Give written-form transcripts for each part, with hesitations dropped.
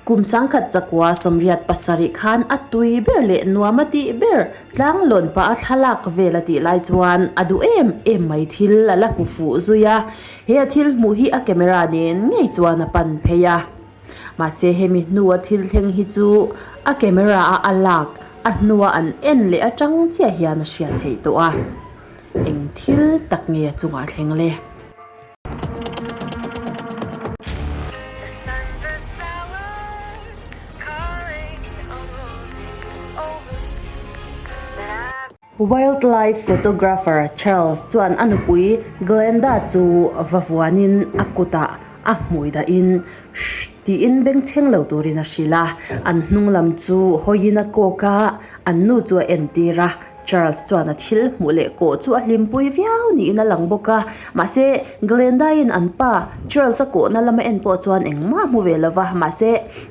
Kum 1987 khan a tui ber leh nuam a tih ber tlanglawn pah a thlalak vel a tih lai chuan a duh em em mai thil a la hmu fuh zui a, he a thil hmuh hi a camera nen ngei chuan a pan phei a. Mahse hemi hnua thil thleng hi chu a camera a a lak a hnua an en leh atang chiah hian a hriat theih tawh a, eng thil tak nge a chungah thleng le? Wildlife photographer Charles chuan a nupui Glenda chu va vuanin a kutah a hmui dahin Shh tiin bengchheng lo turin a hrilh a, an hnung lam chu hawiin a kawk a, an nu chu a entir a. Charles chuan a thil hmuh leh kawh chu a hlimpui viau niin a lang bawk a, mahse Glenda-in an pa Charles-a kawhna lama en pawh chuan engmah a hmu ve lo va, mahse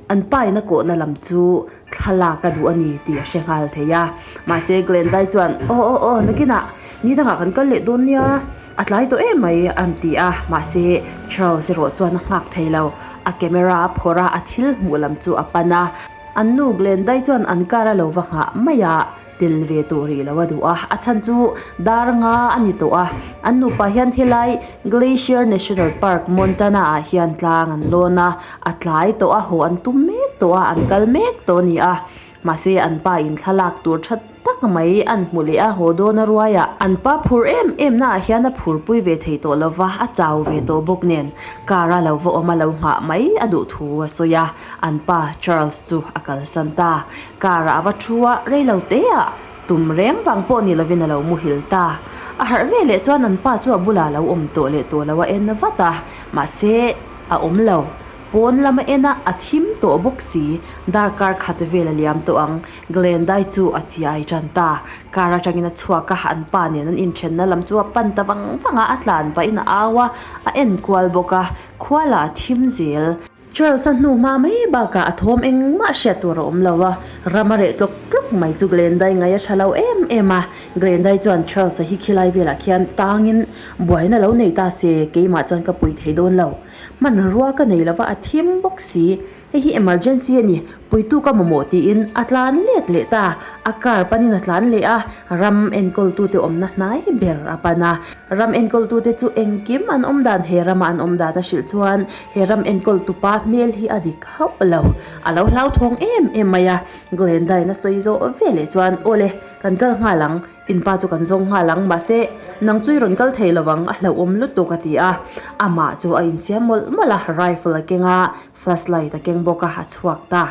an pa in a kawhna lam chu thlalak a duh a ni tih a hre nghal thei a. Mahse Glenda-i chuan, Aw aw aw, nakinah ni dangah kan kal leh dawn nia, a tlai tawh em mai an ti a, mahse Charles erawh chuan a nghak thei lo, a camera a phawrh a, a thil hmuh lam chu a pan a, an nu Glenda-i chuan an car a lo va nghah mai a. Tel ve tawh rih lo a duh a, a chhan chu dar nga a ni tawh a, an nupa hian helai Glacier National Park Montana ah hian tlang an lawn a, a tlai tawh a, haw an tum mek tawh a, an kal mek tawh a ni a, mahse an pa in thlalak tur tha tak mai an hmu leh a, haw dawn a ruai ah an pa phur em em na ah hian a phur pui ve thei tawh lo va, a chau ve tawh bawk nen car a lo va awm a lo nghah mai a duh thu a sawi a, an pa Charles chu a kalsan ta. Car ah a va thu a, rei lo te ah tum reng vang pawh ni lovin a lo muhil ta. A harh ve leh chuan an pa chu a bulah a lo awm tawh leh tawh lo a en vat a, mahse a awm lo. Pawn lam a en a, a thim tawh bawk si. Darkar khat vel a liam tawh ang, Glendai chu a chiai tan ta. Car atangin a chhuak a, an pa nen an inthenna lam chu a pan ta vang vang a, a tlan pahin a au a, a en kual bawk a, khua lah a thim zel. Charles-a hnu hma mai bakah a thawm engmah hriat tur a awm lo a, ram a reh tlawk tlawk mai chu Glendai ngai a tha lo em em a. Glendai chuan Charles-a hi khilai velah khian tangin buaina lo nei ta se, keimah chuan ka pui thei dawn lo. Hmanrua ka nei lova a thim bawk si. Hei hi emergency a ni, puitu ka mamawh tiin a tlan let leh ta. A car panin a tlan leh a, ram enkawltute awmna hnai ber a pan a. Ram enkawltute chu engkim an awm dan he rama an awm dan a hrilh chuan he ram enkawltupa hmel hi a dik hauh lo. A lo hlauthawng em em mai a, Glenda-in a sawi zawh ve leh chuan, Aw le, kan kal nghal ang, in pa chu kan zawng nghal ang, mahse nang chu i rawn kal thei lo ang, a hlauhawm lutuk a ti a. Amah chu a insiam mawlh mawlh a, rifle a keng a, flashlight a keng bawk a, a chhuak ta.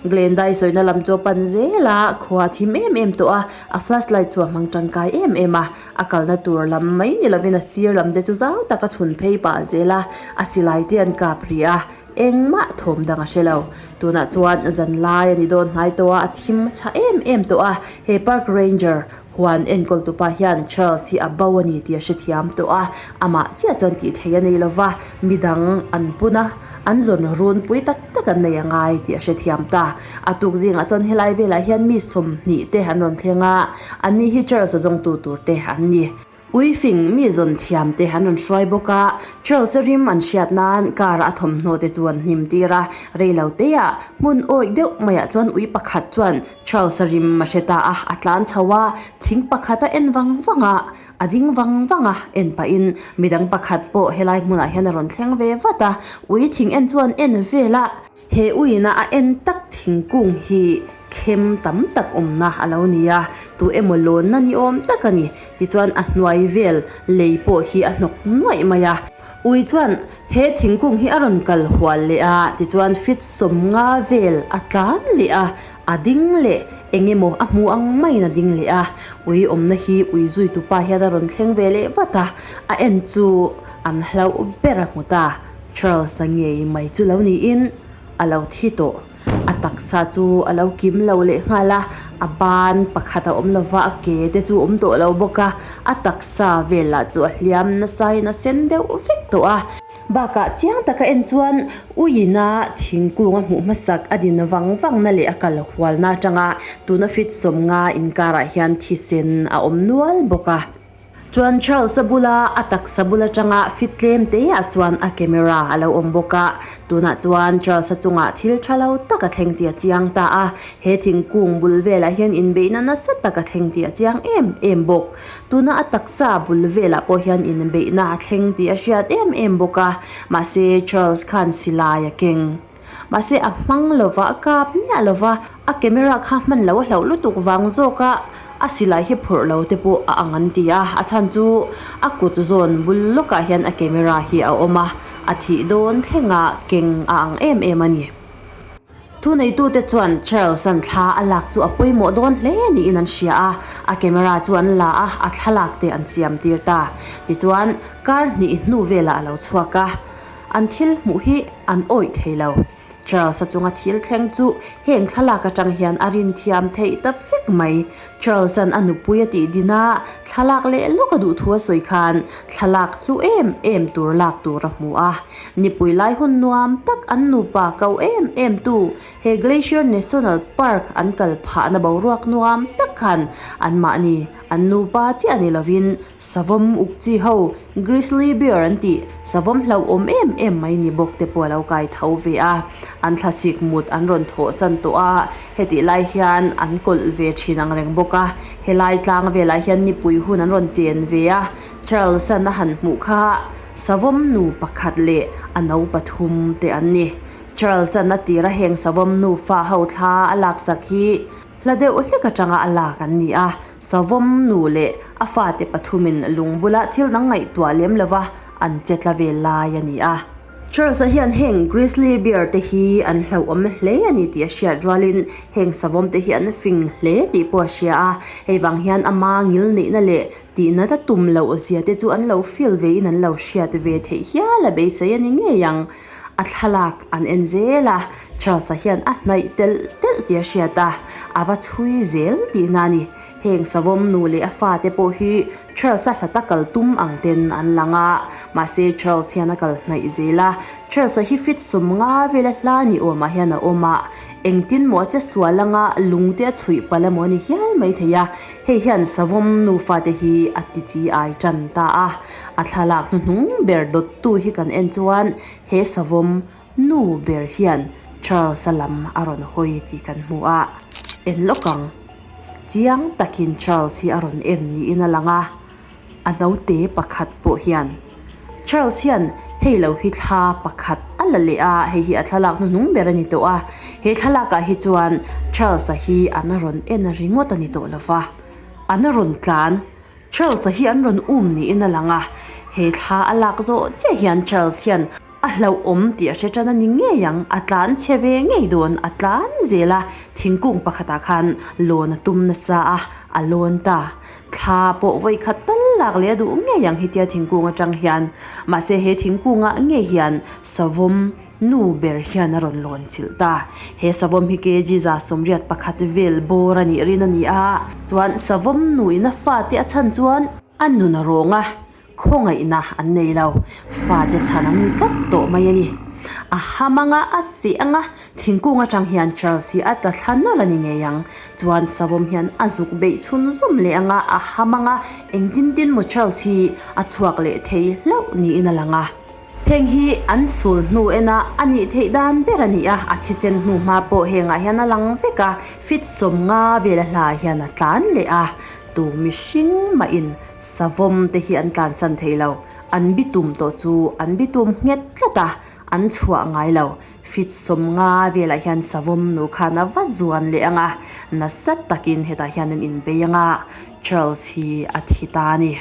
Glenda-i sawina lam chu a pan zel a, khua a thim em em tawh a, a flashlight chu a hmang tangkai em em a, a kalna tur lam mai ni lovin a sir lam te chu zau tak a chhun phei pah zel a, a silai te an kap rih a, engmah thawm dang a hre lo. Tunah chuan zan lai a ni dawn hnai tawh a, a thim a chhah em em tawh a, he park ranger Huan enkawltupa hian Charles hi a bo a ni tih a hrethiam tawh a, amah chiah chuan tih theih a nei lo va, midang an pun a, an zawn runpui tak tak an nei a ngai tih a hrethiam ta. A tuk zingah chuan helai velah hian mi 20 te an rawn thleng a, anni hi Charles a zawngtu tur te an ni. Uifing mi zawn thiam te an rawn hruai bawk a, Charles-a rim an hriat nan car-a a thawmhnaw te chu an hnim tir a, rei lo teah hmun awih deuh maiah chuan ui pakhat chuan Charles-a rim a hre ta a, a tlan chho a, thing pakhat a en vang vang a, a ding vang vang a, en pahin midang pakhat pawh helai hmunah hian a rawn thleng ve vat a, ui thing en chuan en vel a, he uiin a a en tak thingkung hi khem tam tak awmna a lo ni a, tu emaw lawnna ni awm tak a ni, tichuan a hnuai vel lei pawh hi a hnawk nuaih mai a. Ui chuan he thingkung hi a rawn kal hual leh a, tichuan fit 50 vel a tlan leh a, A ding leh eng emaw a hmu ang maiin a ding leh a, ui awmna hi ui zuitu pa hian a rawn thleng ve leh vat a, a en chu an hlauh ber a hmu ta. Charles-a ngei mai chu lo niin a lo thi tawh. A taksa chu a lo kim lo leh nghal a, a ban pakhat a awm lo va, a ke te chu a awm tawh lo bawk a, a taksa vel lah chu a hliam nasain a sen deuh vek tawh a. Bakah chiang taka en chuan uiina thingkung a hmuh hmasak a din vang vangna leh a kal hualna atanga tuna fit 50 inkarah hian thisen a awm nual bawk a. Chuan Charles-a bula a taksa bul atanga fit tlem te ah chuan a camera a lo awm bawk a, tunah chuan Charles-a chungah thil tha lo tak a thleng tih a chiang ta a, he thingkung bul velah hian inbeihna nasa tak a thleng tih a chiang em em bawk. Tuna a taksa bul velah pawh hian inbeihna a thleng tih a hriat em em bawk a, mahse Charles khan silai a keng. Mahse a hmang lova a kap miah lova a camera kha hman lo a hlauh lutuk vang zawk a a silai hi phurh lo te pawh a ang an ti a a chhan chu a kut zawn bul lawkah hian a camera hi a awm a a thih dawn thleng a keng a ang em em a ni. Thuneitute chuan Charles-a'n thla a lak chu a pawimawh dawn hle niin an hria a a camera chu an la a a thlalak te an siam tir ta. Tichuan kar hnih hnu velah a lo chhuak a. An thil hmuh hi an awih thei lo. Charles-a chunga thil thleng chu heng thlalak atang hian a rin thiam theih ta vek mai. Charles-a'n a nupui a tih din a, thlalak leh lawk a duh thu a sawi khan thlalak hlu em em tur lak tur a hmu a. Nipui lai hun nuam tak an nupa ko em em tu he Glacier National Park an kal phahna boruak nuam tak khan anmahni an nupa chiah ni lovin Savawm uk chi ho Grizzly bear an tih savawm hlauhawm em em mai ni bawk te pawh a lo kai tho ve a, an thlasik mut an rawn thawh san tawh a, hetih lai hian an kawlh ve thin ang reng bawk a, helai tlang velah hian nipui hun an rawn chen ve a, Charles-a'n a han hmuh kha savawm nu pakhat leh a no pathum te an ni. Charles-a'n a tira heng savawm nufa ho thla a laksak hi Hla deuh hlek atanga a lak an ni a, Savawm nu leh a fate pathumin lung bula thil dang ngaihtuah lem lova an che tla ve lai a ni a. Charles-a hian heng grizzly bear te hi an hlauhawm hle a ni tih a hriat rualin heng savawm te hi an fing hle tih pawh a hria a, hei vang hian ama ngil neihna leh tihna ta tum loh zia te chu an lo feel vein an lo hriat ve theih hial a beisei a ni ngei ang. A thlalak an en zel a, Charles-a hian a hnaih telh telh tih a hriat a, a va chhui zel tihna a ni. Heng savawm nu leh a fate pawh hi Charles-a hlata kal tum ang ten an lang a, mahse Charles hian a kal hnaih zel a, Charles-a hi fit sawm nga vela hla ni awmah hian a awm a, engtin maw a che sual anga lungte a chhuih palh emaw a ni hial maithei a, hei hian savawm nu fate hi a ti chi ai tan ta a. A thlalak hnuhnung ber dawttu hi kan en chuan he savawm nu ber hian Charles-a lam a rawn hawi tih kan hmu a, en lawk ang. Chiang takin Charles hi a rawn en niin a lang a, a naute pakhat pawh hian Charles hian hei lo hi thla pakhat a la leh a, hei hi a thlalak hnuhnung ber a ni tawh a, he thlalakah hi chuan Charles-a hi an rawn en ringawt a ni tawh lo va, an rawn tlan. Charles-a hi an rawn um niin a lang a, he thla a lak zawh chiah hian Charles hian a hlauhawm tih a hre tan a ni ngei ang, a tlan chhe ve ngei dawn, a tlan zel a, thingkung pakhatah khan lawn a tum nasa a, a lawn ta. Thla pawh vawi khat tal lak leh a duh ngei ang hetia thingkung atang hian, mahse he thingkungah ngei hian savawm, Nu ber hian a rawn lawn chilh ta. He savawm hi kg 81 vel bawr a nih rin a ni a. Chuan savawm nuin a fate a chhan chuan a nun a rawng a, khawngaihna an nei lo. Fate chhan an ni tlat tawh mai a ni. A ham anga a seh anga thingkung atang hian Charles hi a tla thla nawlh a ni ngei ang. Chuan savawm hian a zuk beih chhun zawm leh anga a ham anga engtin tin maw Charles hi a chhuak leh thei hlauh niin a lang a. Heng hi an sul hnu ena a nih theih dan ber a ni a, a thisen hnu hma pawh hengah hian a lang vek a, fit 50 vela hla hian a tlan leh a, tu mihring mahin savawm te hi an tlansan thei lo, an bitum tawh chu an bitum nghet tlat a, an chhuah ngai lo, fit 50 velah hian savawm nu khan a va zuan leh ang a, nasa takin hetah hian an inbei ang a, Charles hi a thi ta a ni.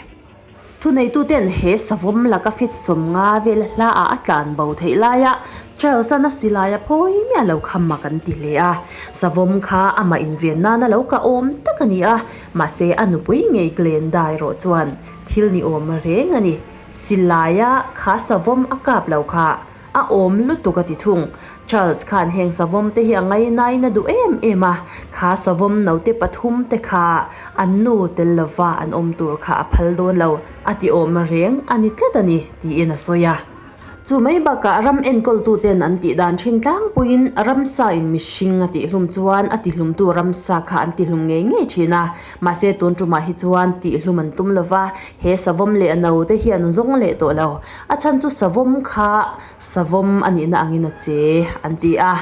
Thuneituten he savawm laka fit 50 vel hla ah a tlan bo theih laia Charles-a'n a silai a phawi miah lo kha mak an ti hle a. Savawm kha amah inven nana lo ka awm tak a ni a, mahse a nupui ngei Glenda erawh chuan thil ni awm reng a ni. Silaia kha savawm a kap lo kha A awm lutuk a ti thung. Charles khan heng savawm te hi a ngainain a duh em em a, kha savawm naute pathum te kha an nu tel lova an awm tur kha a phal dawn lo, a ti awm reng a ni tlat a ni, tiin a sawi a. Chu mai bakah ram enkawltuten an tih dan thin tlangpuiin ramsa in mihring a tihhlum chuan a tihlumtu ramsa kha an tihlum ngei ngei thin a. Mahse tun tumah hi chuan tihlum an tum lova, he savawm leh a naute hi an zawng leh tawh lo. A chhan chu savawm kha savawm a nihna angin a che an ti a.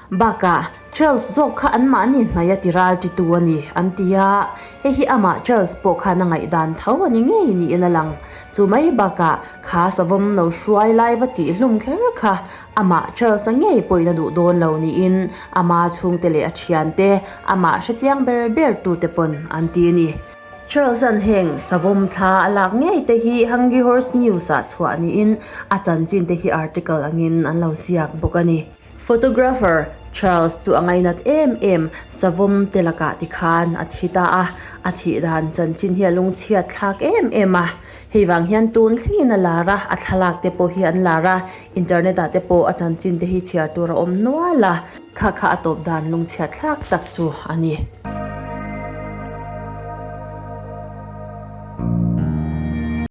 Bakah, Charles zawk kha anmahni hnaih a ti ral titu a ni, an ti a. Hei hi amah Charles pawh khan a ngaihdan tho a ni ngei niin a lang. Chu mai bakah, kha savawm lo hruai lai va tih hlum kher kha amah Charles-a ngei pawhin a duh dawn lo niin ama chhungte leh a thiante, amah hrechiang ber ber tute pawn an ti a ni. Charles-a'n heng savawm thla a lak ngei te hi Hungry Horse News-ah chhuah niin a chanchin te hi article angin an lo ziak bawk a ni. Photographer Charles chu a ngainat em em savawm te lakah tikhan a thi ta a, a thih dan chanchin hi a lungchhiat thlak em em a. Hei vang hian tun thlengin a lar a, a thlalak te pawh hi an lar a, internet ah te pawh a chanchin te hi chhiar tur a awm nual a, kha kha a tawp dan lungchhiat thlak tak chu a ni.